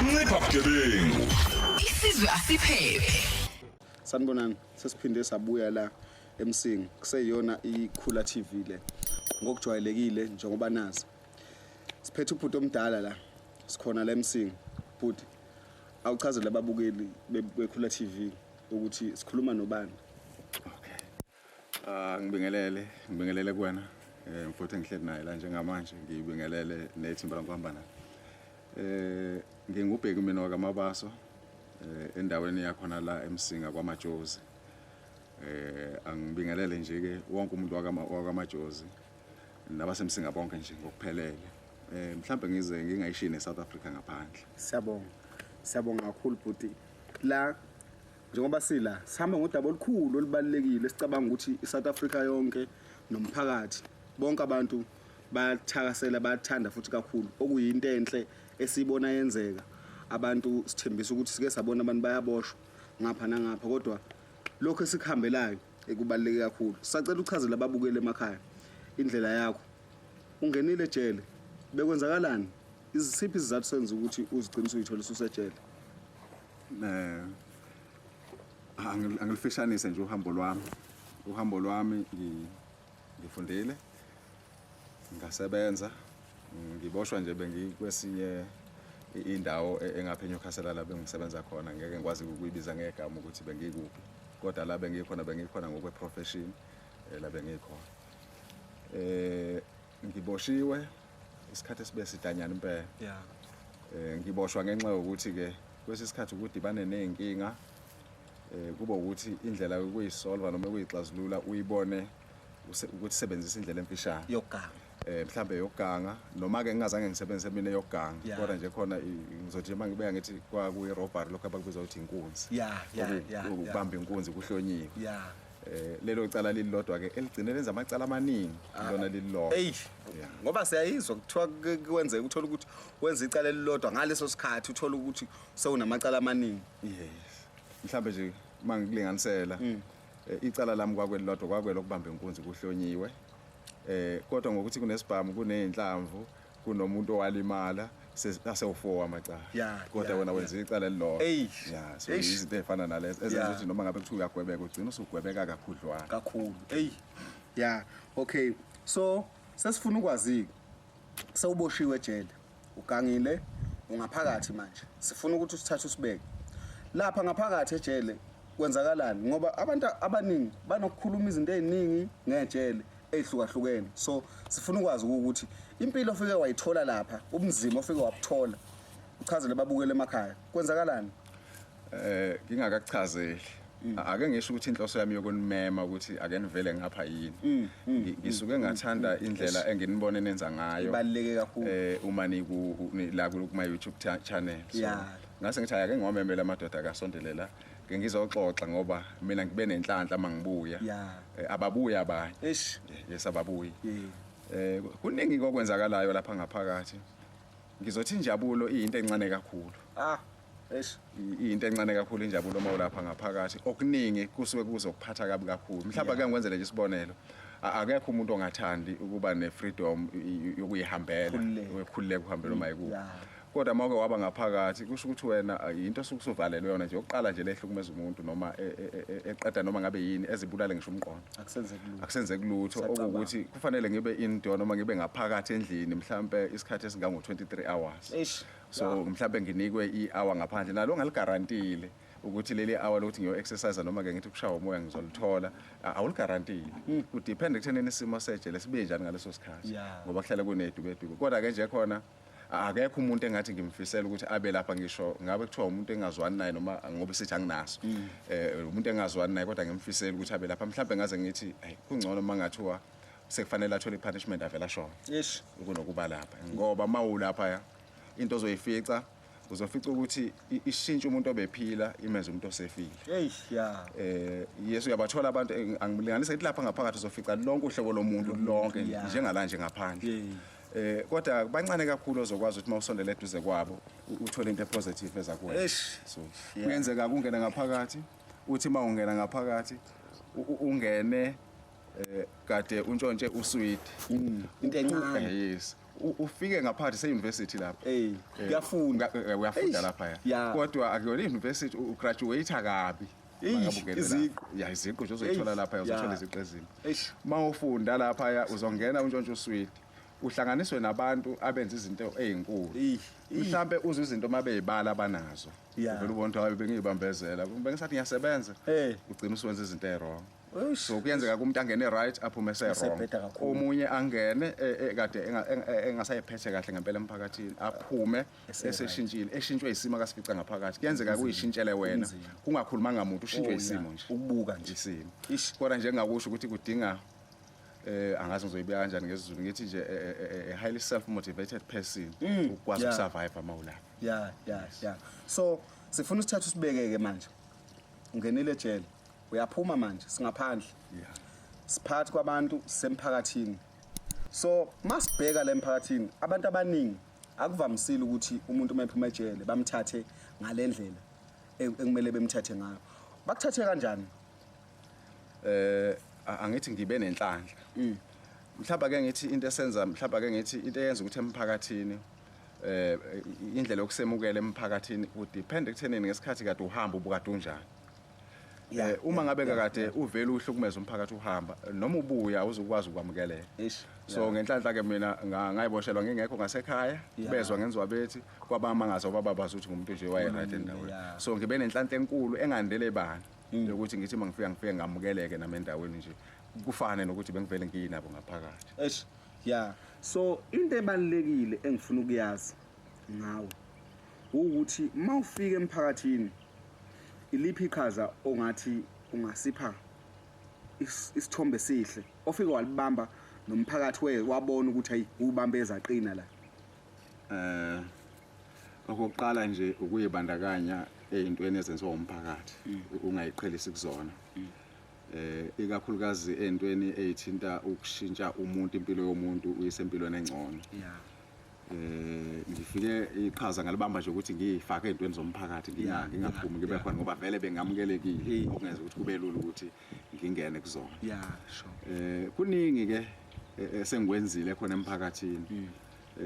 Ncipha bugebengu. Isizwe asiphephe. Sanibonani, sesiphinde sabuya la eMsinga. Kuseyiyona iKhula TV le. Ngokujwayelekile njengoba nazi. Siphethe ubhuti omdala la. Sikhona la eMsinga. Bhuti, awuchazele ababukeli beKhula TV ukuthi sikhuluma nobani. Okay. Ah ngibingelele, ngibingelele kuwena. Eh mfowethu engihleli naye la njengamanje, ngibingelele nethimba lankuhamba nalo. Eh ngingubheki mina wakaMabaso eh endaweni yakhona la eMsinga kwaMajozi. Eh angibingelele nje ke wonke umuntu wakamaJozi nabaseMsinga bonke nje ngokuphelele. Eh mhlambe ngize ngingayishiyi neSouth Africa ngaphandle. Siyabonga. Siyabonga kakhulu bhuti. La njengoba sila sihamba ngodaba olukhulu olubalulekile sicabanga ukuthi iSouth Africa yonke nomphakathi bonke abantu bayathakasela bayathanda futhi kakhulu okuyinto enhle esiyibona yenzeka abantu sithembisa ukuthi sike sabona abantu bayaboshwa ngapha nangapha kodwa lokho esikuhambelayo ekubaluleke kakhulu sacela uchazele ababukeli emakhaya indlela yakho ungenile ejele bekwenzakalani izisiphi izizathu senza ukuthi uzigcine usuyithola ususejele Eh angilifishanise nje uhambo lwami. Uhambo lwami ngifundile ngasebenza ngiboshwa nje bengikwesinye indawo engapha eNewcastle la bengisebenza khona ngeke ngikwazi ukuyibiza ngegama ukuthi bengikuphi kodwa la bengikhona bengikhona ngokwe profession eh, la bengikhona eh ngiboshiwe isikhathi esibe sidanyana impela yeah eh ngiboshwa ngenxa yokuthi ke kwesikhathi ukudibane nezinkinga eh kuba ukuthi indlela yokuyisolva noma ukuyixazulula uyibone ukuthi sebenzisa indlela emfishane yokuganga eh mhlambe yokuganga noma ke ngingazange ngisebenzise mina yokuganga kodwa nje khona ngizothi uma ngibeka ngithi kwa kuyi robbery lokho abakubiza ukuthi inkunzi yeah ukubamba inkunzi kuhlonyiwe yeah eh lelo cala lilodwa ke eligcine lenza amacala amaningi ah. lona lilodwa hey ngoba siyayizwa kuthiwa kwenzeka uthola ukuthi wenza icala elilodwa ngaleso sikhathi uthola ukuthi sewunamacala amaningi yes mhlambe nje uma ngikulinganisela eh, icala lami kwakwelilodwa kwakwelokubamba inkunzi kuhlonyiwe eh kodwa ngokuthi kunesibhamu kunezinhlamvu kunomuntu owalimala asewu-4 amacala kodwa wena wenza icala elilodwa ya so izinto ey'fana nalezo ezenza ukuthi noma ngabe kuthiwa uyagwebeka ugcina usugwebeka kakhudlwana kakhulu eyi ya okay so sesifuna ukwazi-ke sewuboshiwe ejele ugangile ungaphakathi manje sifuna ukuthi usithathe usibeke lapha ngaphakathi ejele kwenzakalani ngoba abantu abaningi banokukhuluma izinto eziningi ngejele ezihlukahlukene so sifuna ukwazi ukuthi impilo ofike wayithola lapha ubunzima ofike wabuthola uchazele babukele emakhaya kwenzakalani eh ngingakakuchazeli ake ngisho ukuthi inhloso yami yokunimema ukuthi ake nivele ngapha yini Ngisuke ngathanda indlela enginibone nenza ngayo Ibaluleke kakhulu. eh uma niku la kuma YouTube channel so ngase ngithi ake ngiwamemele amadoda akasondele la ke ngizoxoxa ngoba mina ngibe nenhlanhla mangibuya ababuya abanye eish yes ababuyi eh kuningi kokwenzakalayo lapha ngaphakathi ngizothi injabulo iyinto encane kakhulu ah eish iyinto encane kakhulu injabulo uma ulapha ngaphakathi okuningi kusuke kuzokuphatha kabi kakhulu mhlawumbe ake ngikwenzele nje isibonelo akekho umuntu ongathandi ukuba ne-freedom yokuyihambela ukhululeka uhambe noma yikuphi kodwa uma uke waba ngaphakathi kusho ukuthi wena yinto osuke usuvalelwe yona nje yokuqala nje lehlukumeza umuntu noma eqeda noma ngabe yini ezibulale ngisho umqondo akusenzeki lutho okuwukuthi kufanele ngibe indoor noma ngibe ngaphakathi endlini mhlampe isikhathi esingango-23 hours so mhlampe nginikwe i-hour ngaphandle nalo ngaligarantile ukuthi leli hour lokuthi ngiyo-exercise noma ke ngithi kushawa umoya ngizolithola awuligarantile kudepende ekuthenini isimo sejele sibe njani ngaleso sikhathi ngoba kuhlale kunedubedube kodwa-ke nje khona akekho umuntu engathi ngimfisela ukuthi abe lapha ngisho ngabe kuthiwa umuntu engazwani naye noma ngoba sithi anginaso eh umuntu engazwani naye kodwa ngimfisela ukuthi abe lapha mhlawumbe ngaze ngithi hey kungcono uma ngathiwa sekufanele athole i-punishment avela ashona Eish. kunokuba lapha ngoba uma ulapha ya into ozoyifica uzofica ukuthi ishintshe umuntu obephila imenze umuntu osefile Eish ya. eh Yesu uyabathola abantu angilinganise ngithi lapha ngaphakathi uzofica lonke uhlobo lomuntu lonke njengala nje ngaphandle eh kodwa bancane kakhulu ozokwazi ukuthi mawusondele eduze kwabo uthole into epositive eza kuwena so kuyenzeka kungena ngaphakathi uthi mawungena ngaphakathi ungene eh kade untshontshe uswidi into encane yes Ufike ngaphakathi se-university lapha. Ey, kuyafunda. Uyafunda Eish, lapha ya. Kodwa akuyona i-university, ugraduate kabi. Eish, Uma ngabe ungene iziqu. lapha. Ya, iziqu nje uzoyithola Eish, lapha, uzothola ya. iziqu ezimbi. Eish. Uma ufunda lapha uzongena untshontshe uswidi. Uhlanganiswe nabantu abenza izinto ezinkulu. Eish, eish. Mhlambe uzwe izinto mabeyibala abanazo. Ya. Uvele ubone ukuthi hayi bengiyibambezela. Bengisathi ngiyasebenza. Ugcina usuwenza izinto ewrong. Eish. So kuyenzeka kumuntu angene right aphume ese wrong. Esebheda kakhulu. Omunye angene kade engasayiphethe kahle ngempela emphakathini aphume Ese-right. eseshintshile, eshintshwe isimo akasifica ngaphakathi. Kuyenzeka kuyishintshele wena. Kunzima. Kungakhulumanga muntu, ushintshwe Oh, ya. isimo nje. Ukubuka nje. Isimo. Ish. Kodwa nje engakusho ukuthi kudinga angazi ngizoyibeka kanjani ngesiZulu, ngithi nje a highly self motivated person ukwazi ukusurvive uma ulapha. Ya. So sifuna usithathe usibekeke manje. Ungenile ejele. Uyaphuma manje singaphandle. Siphakathi kwabantu semphakathini. So masibheka la emphakathini abantu abaningi akuvamisile ukuthi umuntu uma ephuma ejele bamthathe ngalendlela ekumele bemthathe ngayo. Bakuthathe kanjani? Angithi ngibe nenhlanhla. Mhlawumbe ke ngithi into esenza, mhlawumbe ke ngithi into eyenza ukuthi emphakathini indlela yokusemukela emphakathini udepend ekuthenini ngesikhathi kade uhamba ubukade unjani. Uma ngabe kade uvela uhlukumeza umphakathi uhamba noma ubuya uzokwazi ukwamukeleka. Eish. So ngenhlanhla ke mina ngayiboshelwa ngingekho ngasekhaya, bezwa ngenzwa bethi kwabamangaza obaba bazi ukuthi ngumuntu nje waye right endaweni. So ngibe nenhlanhla enkulu engandele bani yokuthi ngithi mangifika ngifike ngamukeleke nami endaweni nje kufane nokuthi bengivele ngiyinabo ngaphakathi. Eish. Yeah. So into ebalekile engifuna ukuyazi ngawe ukuthi mawufika emphakathini iliphi iqhaza ongathi ungasipha isithombe sihle ofike walibamba nomphakathi wabona ukuthi hayi ubambe ezaqina la. Okokuqala nje ukuyibandakanya ezintweni ezenziwa umphakathi ungayiqhelisi kuzona. Ikakhulukazi ezintweni ezithinta ukushintsha umuntu, impilo yomuntu uyise empilweni engcono. Ngifike iqhaza ngalibamba nje ukuthi ngiyifake ezintweni zomphakathi, ngingaphumi ngibe khona ngoba vele bengamukelekile, okungenza ukuthi kube lula ukuthi ngingene kuzona. Kuningi ke esengikwenzile khona emphakathini.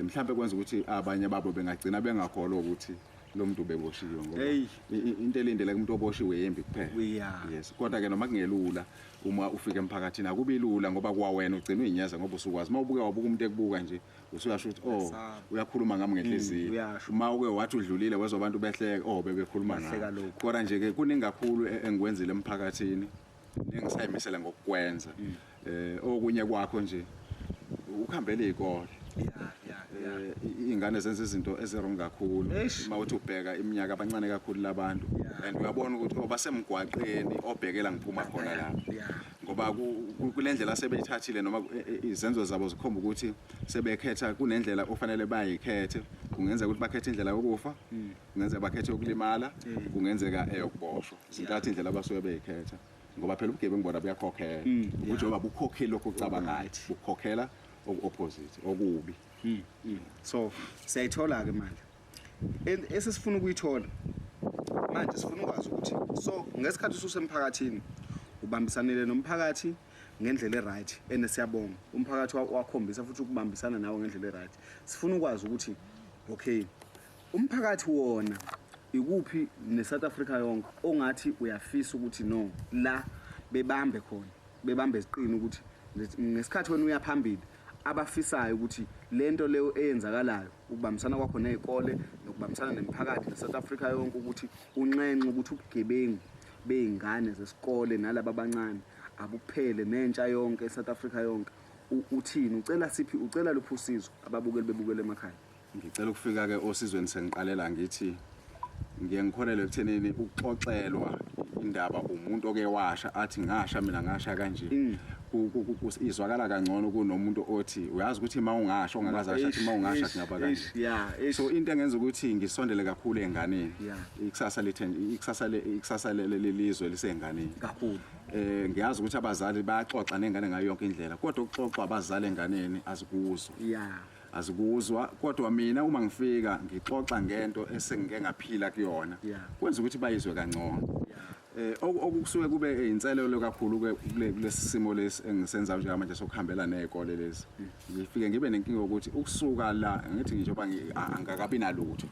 Mhlambe kwenza ukuthi abanye babo bengagcina bengakholwa ukuthi lo muntu ubeboshiwe ngoba into elindele kumuntu oboshiwe yembi kuphela. Yes, kodwa ke noma kungelula uma ufika emphakathini akubi lula ngoba kwawena ugcina uyinyeza ngoba usukwazi uma ubuka wabuka umuntu ekubuka nje usuyasho ukuthi oh uyakhuluma ngami ngenhliziyo. Uma uke wathi udlulile wezwa abantu behleka, oh bebekhuluma ngami. Kodwa nje ke kuningi kakhulu engikwenzile emphakathini nengisayimisela ngokukwenza. Okunye kwakho nje ukuhambela izikole. Ingane zenza izinto ezirong kakhulu. Uma uthi ubheka iminyaka abancane kakhulu labantu and uyabona ukuthi oh basemgwaqeni obhekela ngiphuma khona lapha. Ngoba kulendlela sebeyithathile noma izenzo zabo zikhomba ukuthi sebekhetha kunendlela ofanele bayikhethe. Kungenzeka ukuthi bakhethe indlela yokufa, kungenzeka bakhethe ukulimala, kungenzeka eyokuboshwa. Zintathu indlela abasuke beyikhetha. Ngoba phela ubugebengu bona buyakhokhela. Ukuthi ngoba bukhokhela lokho ocabangayo, bukhokhela opposite okubi. So siyayithola ke manje. Esesifuna ukuyithola manje sifuna ukwazi ukuthi so ngesikhathi ususemphakathini ubambisanile nomphakathi ngendlela eright, ene siyabonga umphakathi wakhombisa futhi ukubambisana nawe ngendlela eright. Sifuna ukwazi ukuthi okay umphakathi wona ikuphi neSouth Africa yonke ongathi uyafisa ukuthi no la bebambe khona, bebambe iziqini ukuthi ngesikhathi wena uya phambili abafisayo ukuthi lento leyo eyenzakalayo ukubambisana kwakho nezikole nokubambisana nemphakathi neSouth Africa yonke ukuthi unxenxe ukuthi ubugebengu beingane zesikole nalabo abancane abuphele nentsha yonke eSouth Africa yonke. Uthini? Ucela siphi? Ucela luphi usizo ababukeli bebukele emakhaya? Ngicela ukufika ke osizweni sengiqalela ngithi ngiye ngikholelwe ekuthenini ukuxoxelwa indaba umuntu oke washa athi ngasha mina ngasha kanje izwakala kangcono kunomuntu othi uyazi ukuthi uma ungasho ongakaze asho athi uma ungasha kungaba kanje. So into engenza ukuthi ngisondele kakhulu enganeni, ikusasa lethe ikusasa le ikusasa lelizwe lisenganeni kakhulu. Ngiyazi ukuthi abazali bayaxoxa nengane ngayo yonke indlela, kodwa ukuxoxa abazali enganeni azikuzwa. Azikuzwa, kodwa mina uma ngifika ngixoxa ngento esengike ngaphila kuyona, kwenza ukuthi bayizwe kangcono. Okusuke kube inselelo kakhulu ke kulesi simo lesi engisenzayo njengamanje sokuhambela nezikole lezi. Ngifike ngibe nenkinga yokuthi ukusuka la ngithi njengoba angikakabi nalutho.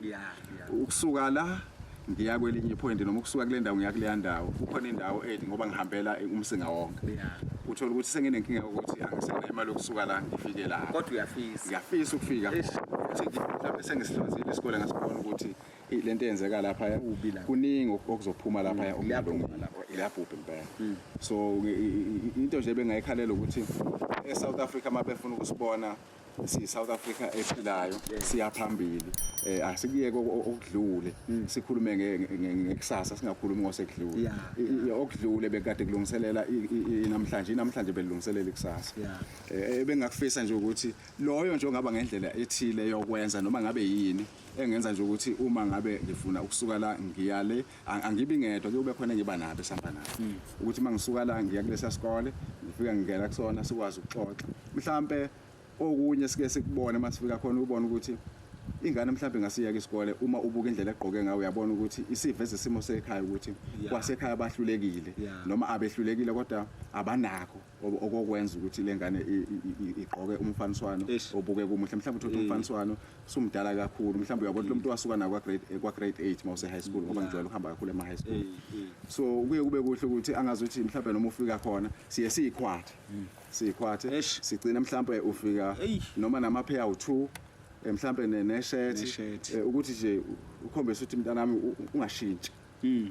Ukusuka la ngiya kwelinye ipoint noma ukusuka kule ndawo ngiya kuleya ndawo kukhona indawo ethi ngoba ngihambela uMsinga wonke. Uthola ukuthi senginenkinga yokuthi angisenayo imali yokusuka la ngifike la. Kodwa uyafisa. Ngiyafisa ukufika. Futhi mhlawumbe sengisihlonzile isikole ngasibona ukuthi lento eyenzeka lapha Kubi lapha. Kuningi okuzophuma lapha Liyabhubha lapha. Liyabhubha impela. So into nje bengayikhalela ukuthi eSouth Africa uma befuna ukusibona siyi-South Africa ephilayo siyaphambili, asikuyeke okudlule, sikhulume ngekusasa, singakhulumi ngosekudlule. Okudlule bekade kulungiselela namhlanje, namhlanje belungiselela ikusasa. Ebengakufisa nje ukuthi loyo nje ongaba ngendlela ethile yokwenza noma ngabe yini engenza nje ukuthi uma ngabe ngifuna ukusuka la ngiya le, angibi ngedwa, kube khona engiba nabo esihamba nabo, ukuthi uma ngisuka la ngiya kulesa sikole, ngifika ngingena kusona, sikwazi ukuxoxa. Mhlambe okunye sike sikubone uma sifika khona, ubone ukuthi ingane mhlawumbe ngasiyeka isikole, uma ubuka indlela egqoke ngayo uyabona ukuthi isiveze isimo sekhaya, ukuthi kwasekhaya bahlulekile noma abehlulekile kodwa abanakho okokwenza ukuthi le ngane igqoke umfaniswano obuke kumuhle. Mhlawumbe uthole umfaniswano sumdala kakhulu, mhlawumbe uyabona lo muntu wasuka nawo kwa grade 8 mawuse high school, ngoba ngijwayele ukuhamba kakhulu ema high school. So kuye kube kuhle ukuthi angazi ukuthi mhlawumbe noma ufika khona siye siyikhwathe siyikhwathe, sigcine mhlawumbe ufika noma namapheya awu2, mhlawumbe neshirt, Neshirt. Ukuthi nje ukhombise ukuthi mntanami ungashintshi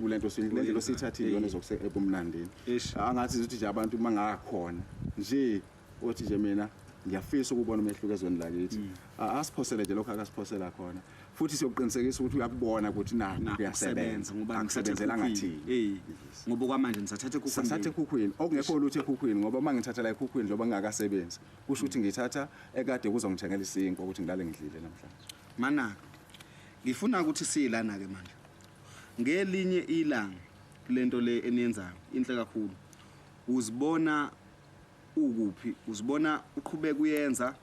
kulento le ndlela osiyithathile, iyona ezokuse ebumnandini. Angathi ukuthi nje abantu mangakhona nje othi nje mina ngiyafisa ukubona umehluko ezweni lakithi, asiphosele nje lokho akasiphosela khona, futhi siyoqinisekisa ukuthi uyakubona ukuthi nakho kuyasebenza, ngoba akusebenzelanga thina. Ngoba kwamanje nisathatha ekhukhwini. Sasathatha ekhukhwini, okungekho lutho ekhukhwini, ngoba uma ngithathela ekhukhwini njengoba ngingakasebenzi, kusho ukuthi ngithatha ekade kuzongithengela isinkwa ukuthi ngilale ngidlile namhlanje. Mana ngifuna ukuthi siyilana ke manje ngelinye ilanga, lento le eniyenzayo inhle kakhulu. Uzibona ukuphi? Uzibona uqhubeka uyenza?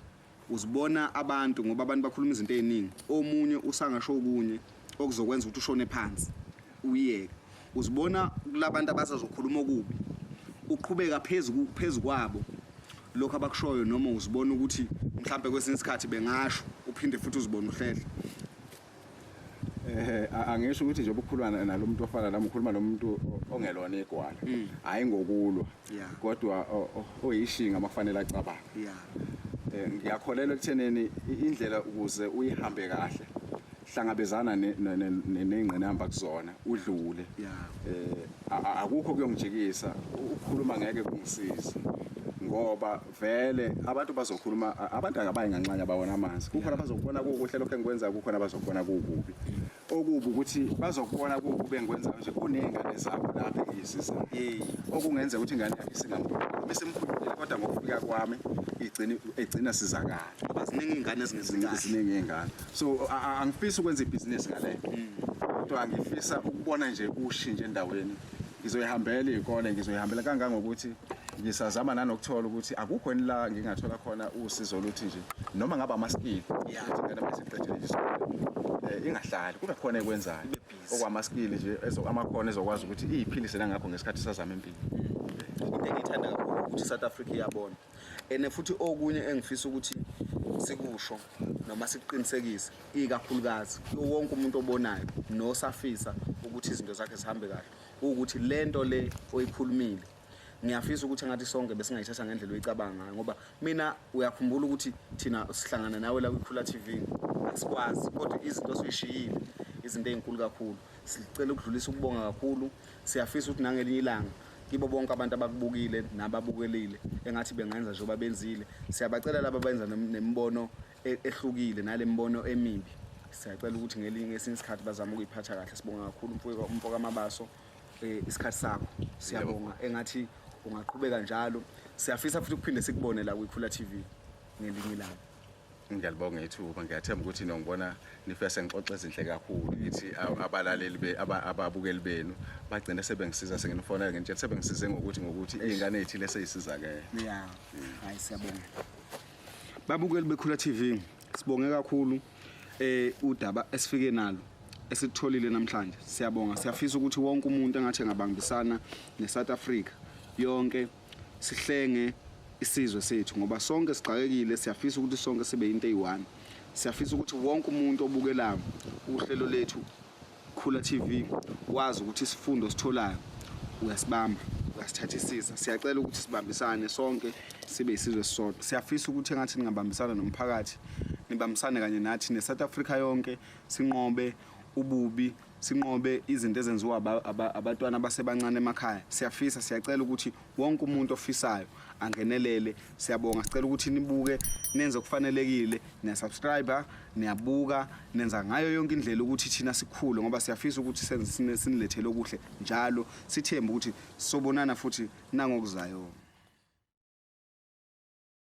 Uzibona abantu, ngoba abantu bakhuluma izinto eziningi, omunye usangasho okunye okuzokwenza ukuthi ushone phansi uyeke. Uzibona kulabantu abasazokhuluma okubi, uqhubeka phezu kwabo lokho abakushoyo, noma uzibona ukuthi mhlambe kwesinye isikhathi bengasho uphinde futhi uzibone uhlehla? Angisho ukuthi nje ubukhuluma nalomuntu ofana nami, ukhuluma nomuntu ongelona igwala, hayi ngokulwa, kodwa oyishinga makufanele acabange. Ngiyakholelwa ekutheneni indlela ukuze uyihambe kahle, hlangabezana ney'ngqinamba kuzona udlule. Akukho kuyongijikisa, ukukhuluma ngeke kungisize, ngoba vele abantu bazokhuluma. Abantu akabayi nganxanye, abawona amanzi. Kukhona abazokubona kukuhle lokho engikwenzayo, kukhona abazokubona kukubi. Okubi ukuthi bazokubona kukubi engikwenzayo nje, kuney'ngane zabo lapha engiyisizayo, okungenzeka ukuthi ingane yakhe isingamkhulumi bese imkhulumile, kodwa ngokufika kwami igcina egcina sizakala. Ngoba ziningi iy'ngane ezingenzi kahle. Ziningi iy'ngane, so angifisi ukwenza ibhizinisi ngale, kodwa ngifisa ukubona nje ushintsho endaweni. Ngizoyihambela iy'kole, ngizoyihambela kangangokuthi ngisazama nanokuthola ukuthi akukho yini la ngingathola khona usizo oluthi nje noma ngabe ama-skill, ukuthi ingane uma isiqedile nje isikole ingahlali, kube khona ekwenzayo. Ibe busy. Okwama-skill nje amakhono ezokwazi ukuthi iyiphilise nangakho ngesikhathi sazama impilo. Into engiyithanda kakhulu ukuthi South Africa iyabona, and futhi okunye engifisa ukuthi sikusho noma sikuqinisekise ikakhulukazi kuwo wonke umuntu obonayo nosafisa ukuthi izinto zakhe zihambe kahle, ukuthi lento le oyikhulumile, ngiyafisa ukuthi engathi sonke besingayithatha ngendlela oyicabanga ngayo, ngoba mina uyakhumbula ukuthi thina sihlangana nawe la kwiKhula TV, asikwazi, kodwa izinto osuyishiyile izinto ey'nkulu kakhulu. Sicela ukudlulisa ukubonga kakhulu. Siyafisa ukuthi nangelinye ilanga kibo bonke abantu abakubukile nababukelile engathi bengenza njengoba benzile. Siyabacela laba abenza nemibono ehlukile nale mibono emibi, siyacela ukuthi ngelinye ngesinye isikhathi bazame ukuyiphatha kahle. Sibonga kakhulu umfo kaMabaso, isikhathi sakho. Siyabonga, engathi ungaqhubeka njalo. Siyafisa futhi ukuphinde sikubone la kwiKhula TV ngelinye ilanga. Ngiyalibonga ithuba. Ngiyathemba ukuthi nongibona nifike sengixoxe ezinhle kakhulu, ngithi abalaleli ababukeli benu bagcine sebengisiza, senginifonela ngitshela sebengisize ngokuthi iy'ngane ey'thile seyisizakele. Ya, hayi, siyabonga. Babukeli beKhula TV, sibonge kakhulu. Udaba esifike nalo Esitholile namhlanje, siyabonga. Siyafisa ukuthi wonke umuntu engathi engabambisana neSouth Africa yonke, sihlenge isizwe sethu, ngoba sonke sixakekile. Siyafisa ukuthi sonke sibe into eyi-one. Siyafisa ukuthi wonke umuntu obukelayo uhlelo lethu Khula TV wazi ukuthi isifundo sitholayo uyasibamba, uyasithathisisa. Siyacela ukuthi sibambisane sonke, sibe isizwe sisodwa. Siyafisa ukuthi engathi ningabambisana nomphakathi, nibambisane kanye nathi ne-South Africa yonke, sinqobe ububi, sinqobe izinto ezenziwa abantwana abasebancane emakhaya. Siyafisa, siyacela ukuthi wonke umuntu ofisayo angenelele. Siyabonga. Sicela ukuthi nibuke, nenze okufanelekile, niyasubscribe, niyabuka, nenza ngayo yonke indlela ukuthi thina sikhule, ngoba siyafisa ukuthi senze sinilethele okuhle njalo. Sithembe ukuthi sobonana futhi nangokuzayo.